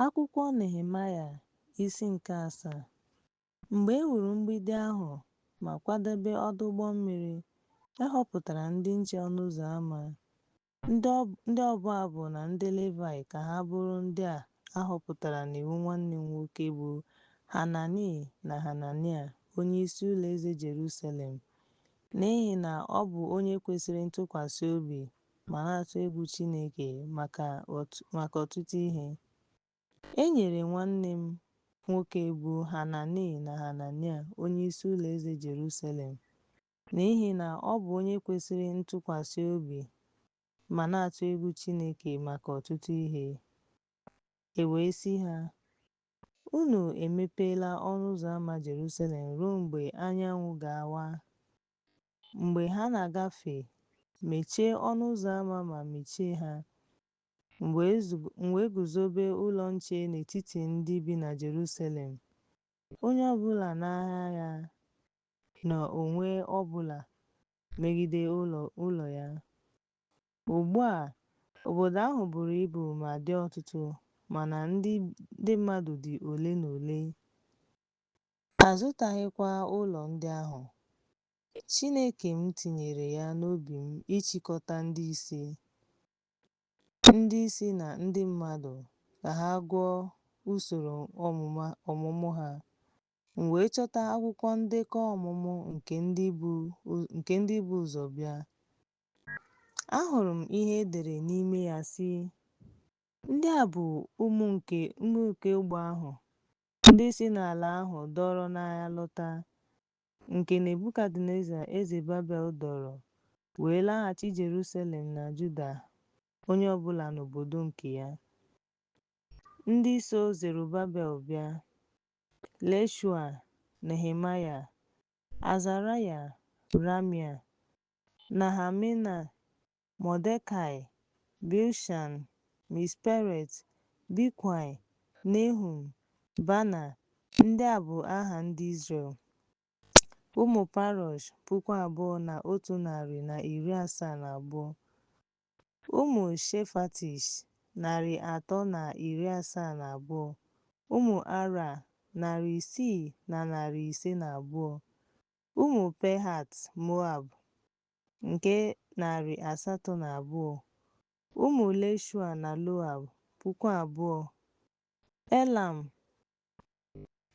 Akwụkwọ Nehemaya, isi nke asaa. Mgbe e wuru mgbidi ahụ ma kwadebe ọdụ ụgbọ mmiri, e họpụtara ndị nche ọnụ ụzọ ámá, ndị ọbụ abụ na ndị Livaị ka ha bụrụ ndị a họpụtara n'iwu nwanne m nwoke bụ Hanani na Hananaya onyeisi ụlọeze Jerusalem, n'ihi na ọ bụ onye kwesiri ntụkwasị obi ma na-atụ egwu Chineke maka ọtụtụ ihe. E nyere nwanne m nwoke bụ Hanani na Hananaya onyeisi ụlọeze Jerusalem, n'ihi na ọ bụ onye kwesiri ntụkwasị obi ma na-atụ egwu Chineke maka ọtụtụ ihe. E wee sị ha, Unu emepeela ọnụ ụzọ ámá Jerusalem ruo mgbe anyanwụ ga-awa. Mgbe ha na-agafe, mechie ọnụ ụzọ ámá ma mechie ha. M wee guzobe ụlọ nche n'etiti ndị bi na Jerusalem, onye ọ bụla n'ahịa ya na onwe ọ bụla megide ụlọ ya. Ugbu a, obodo ahụ buru ibu ma dị ọtụtụ, mana ndị mmadụ dị ole na ole. A zụtaghịkwa ụlọ ndị ahụ. Chineke m tinyere ya n'obi m ịchịkọta ndị isi, ndị isi na ndị mmadụ ka ha gụọ usoro ọmụmụ ha. M wee chọta akwụkwọ ndekọ ọmụmụ nke ndị bu ụzọ bịa. Ahụrụ m ihe e dere n'ime ya sị, Ndị a bụ ụmụ nke ogbe ahụ, ndị si n'ala ahụ dọọrọ n'agha lọta, nke Nebukadneza eze Babel dọọrọ wee laghachi Jerusalem na Juda onye ọbụla n'obodo nke ya. Ndị so Zerubabel bịa: Jeshua, Nehemaya, Azaraya, Ramia, Nahamina, Mọdekai, Bilshan, Misperet, Bigwai, Nehum, Baana. Ndị a bụ aha ndị Izrel. Ụmụ Parosh, 2,172. Ụmụ Shefatish, 372. Ụmụ Ara, 6,502. Ụmụ Pehat-Moab, nke 802. Ụmụ Jeshua na Joab, 2,000. Elam,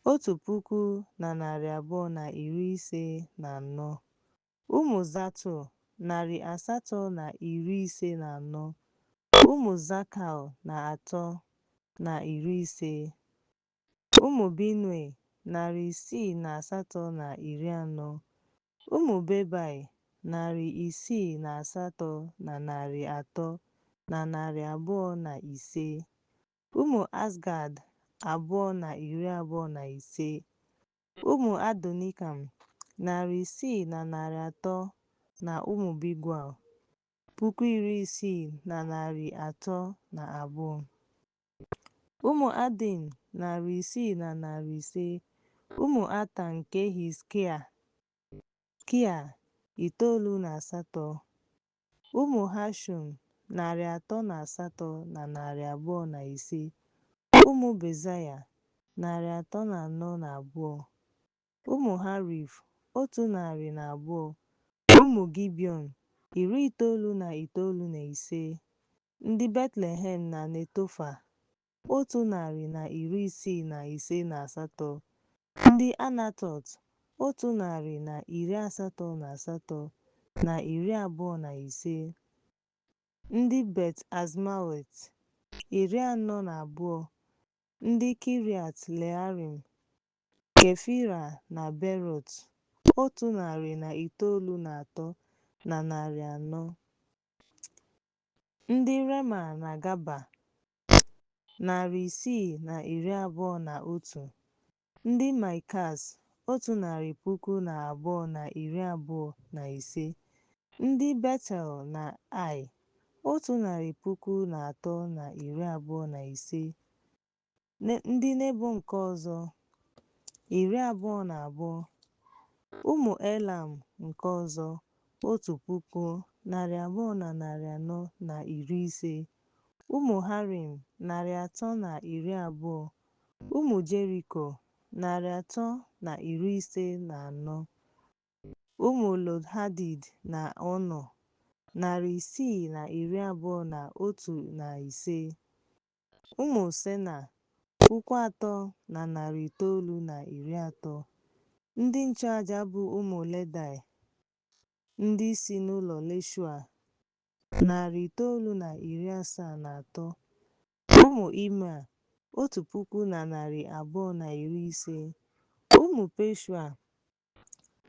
1,254. Ụmụ Zatu, 854. Ụmụ Zakai, 350. Ụmụ Binui, 608 40. Ụmụ Bebai, 608 na 300 na 205. Ụmụ Azgad, 225. Ụmụ Adonikam, 6,300 na ụmụ Bigwai, 60,302. Ụmụ Adin, 6,500. Ụmụ Ata nke Hizkaya, 98. Ụmụ Hashum, 308 na 205. Ụmụ Bezaya, 342. Ụmụ Harif, 102. Ụmụ Gibiọn, 99 na 5. Ndị Betlehem na Netofa, 165 na 8. Ndị Anatot, 188 na 25. Ndị Bet-Azmawet, 42. Ndị Kiriat Learim, Kefira na Beerọt, 193 na 400. Ndị Rema na Gaba, 621. Ndị Mikmas, 100,225. Ndị Betel na Ai, 100,325. Ndị Nebo nke ọzọ, 22. Ụmụ Elam nke ọzọ, 1,200 na 450. Ụmụ Harim, 320. Ụmụ Jeriko, 354. Ụmụ Lod Hadid na Ono, 621 na 5. Ụmụ Senaa, 3930. Ndị nchụaja bụ ụmụ Livaị ndị si n'ụlọ Jeshua, 973. Ụmụ Imea, 1,250. Ụmụ Pashua,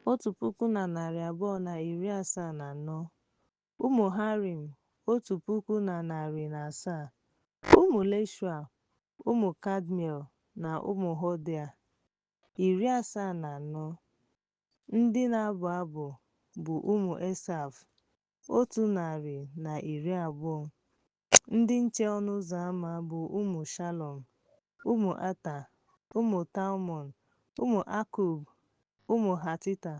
1,274. Ụmụ Harim, 1,107. Ụmụ Jeshua, ụmụ Kadmiel na ụmụ Hodia, 74. Ndị na-abụ abụ, bụ ụmụ Esaf, 120. Ndị nche ọnụ ụzọ ama bụ ụmụ Shalọm, ụmụ Ata, ụmụ Talmọn, ụmụ Akub, ụmụ Hatita,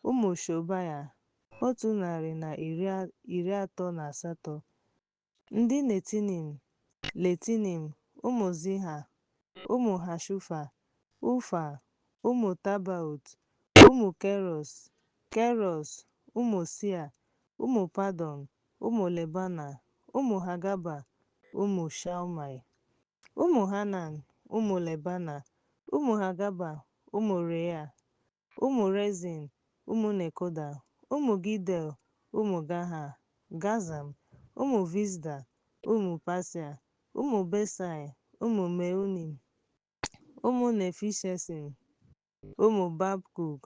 ụmụ Shobai, 138. Ndị Netinim, Letinim, ụmụ Ziha, ụmụ Hashufa, Ufa, ụmụ Tabaot, ụmụ Keros, Keros, ụmụ Sia, ụmụ Padọn, ụmụ Lebana, ụmụ Hagaba, ụmụ Shalmai. Ụmụ Hanan, ụmụ Lebana, ụmụ Hagaba, ụmụ Reaia, ụmụ Rezin, ụmụ Nekoda, ụmụ Gidel, ụmụ Gaha, Gazam, ụmụ Vizda, ụmụ Pasea, ụmụ Besai, ụmụ Meunim, ụmụ Nefishesim, ụmụ Bakbuk,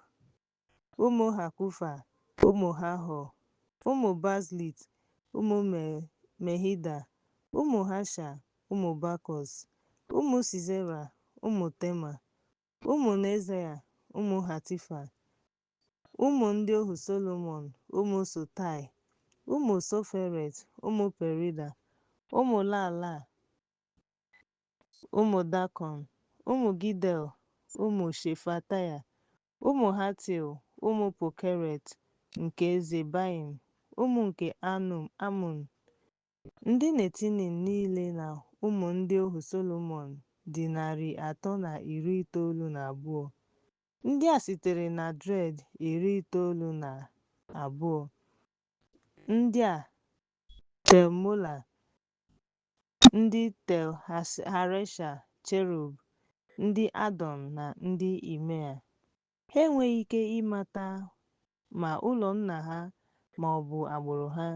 ụmụ Hakufa, ụmụ Haho, ụmụ Bazlit, ụmụ Mehida, ụmụ Hasha, ụmụ Bakọs, ụmụ Sisera, ụmụ Tema, ụmụ Nezaya, ụmụ Hatifa, ụmụ ndị ohu Solomọn, ụmụ Sotai, ụmụ Soferet, ụmụ Perida, ụmụ Laala, ụmụ Dakọn, ụmụ Gidel, ụmụ Shefataya, ụmụ Hatil, ụmụ Pokeret nke Zebaim, ụmụ nke Amọn. Ndị Netinim niile na ụmụ ndị ohu Solomọn dị 392. Ndị a sitere na Dred 92. Ndị a Tel Mola, ndị Tel Haresha, cherub, ndị Adọn na ndị Imea. Ha enweghị ike ịmata ma ụlọ nna ha maọbụ agbụrụ ha,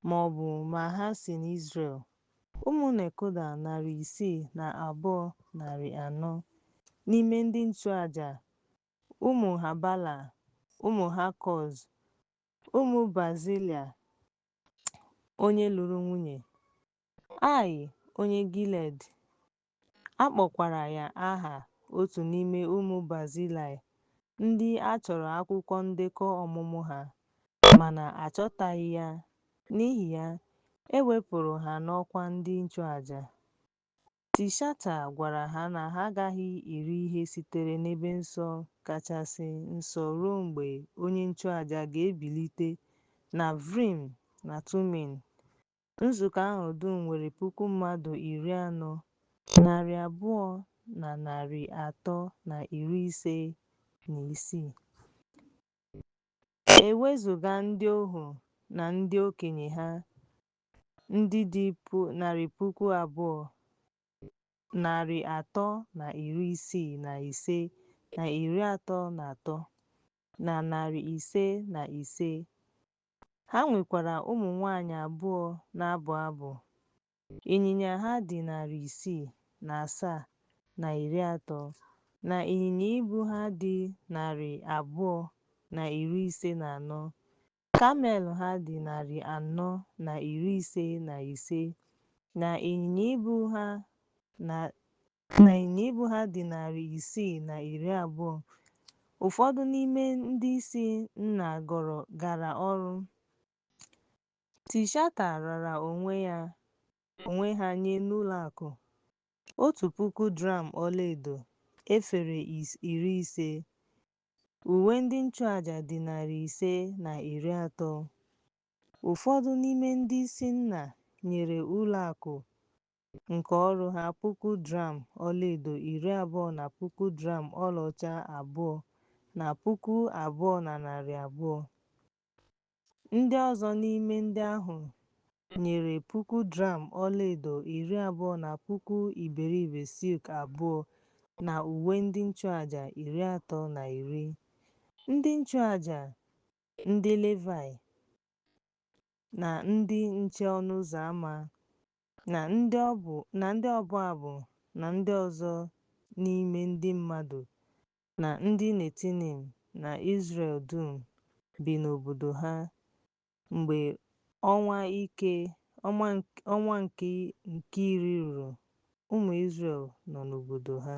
maọbụ ma ha si n'Izrel. Ụmụ Nekoda, 602, 400. N'ime ndị nchụaja: ụmụ Habalaia, ụmụ Hakoz, ụmụ Bazilai onye lụrụ nwunye. Ai, onye Gilead. A kpọkwara ya aha otu n'ime ụmụ Bazilai ndị a chọrọ akwụkwọ ndekọ ọmụmụ ha, mana achọtaghị ya, n'ihi ya, e wepụrụ ha n'ọkwa ndị nchụaja. Tishata gwara ha na ha agaghị eri ihe sitere n'Ebe Nsọ Kachasị Nsọ ruo mgbe onye nchụaja ga-ebilite na Urim na Tumim. Nzukọ ahụ dum nwere puku mmadụ 40, 200 na 356, e wezụga ndị ohu na ndị okenye ha, ndị dị 2,365 na 33 na 505. Ha nwekwara ụmụ nwanyị abụọ na-abụ abụ. Ịnyịnya ha dị 607 na 30, na ịnyịnya ibu ha dị 254. Kamel ha dị 455, na ịnyịnya ibu ha dị 620. Ụfọdụ n'ime ndịisi nna gara ọrụ. Tishata raara onwe ha nye n'ụlọakụ, 1,000 dram ọlaedo, efere 50, uwe ndị nchụaja dị 530. Ụfọdụ n'ime ndịisi nna nyere ụlọ akụ nke ọrụ ha puku dram ọlaedo 20 na puku dram ọlaọcha 2 na 2,200. Ndị ọzọ n'ime ndị ahụ nyere puku dram ọlaedo 20 na puku iberibe silk 2 na uwe ndị nchụaja 310. Ndị nchụaja, ndị Livayị, na ndị nche ọnụ ụzọ ama, na ndị ọbụ abụ na ndị ọzọ n'ime ndị mmadụ na ndị Netinim na Izrel dum bi n'obodo ha mgbe ọnwa nke iri ruru, ụmụ Izrel nọ n'obodo ha.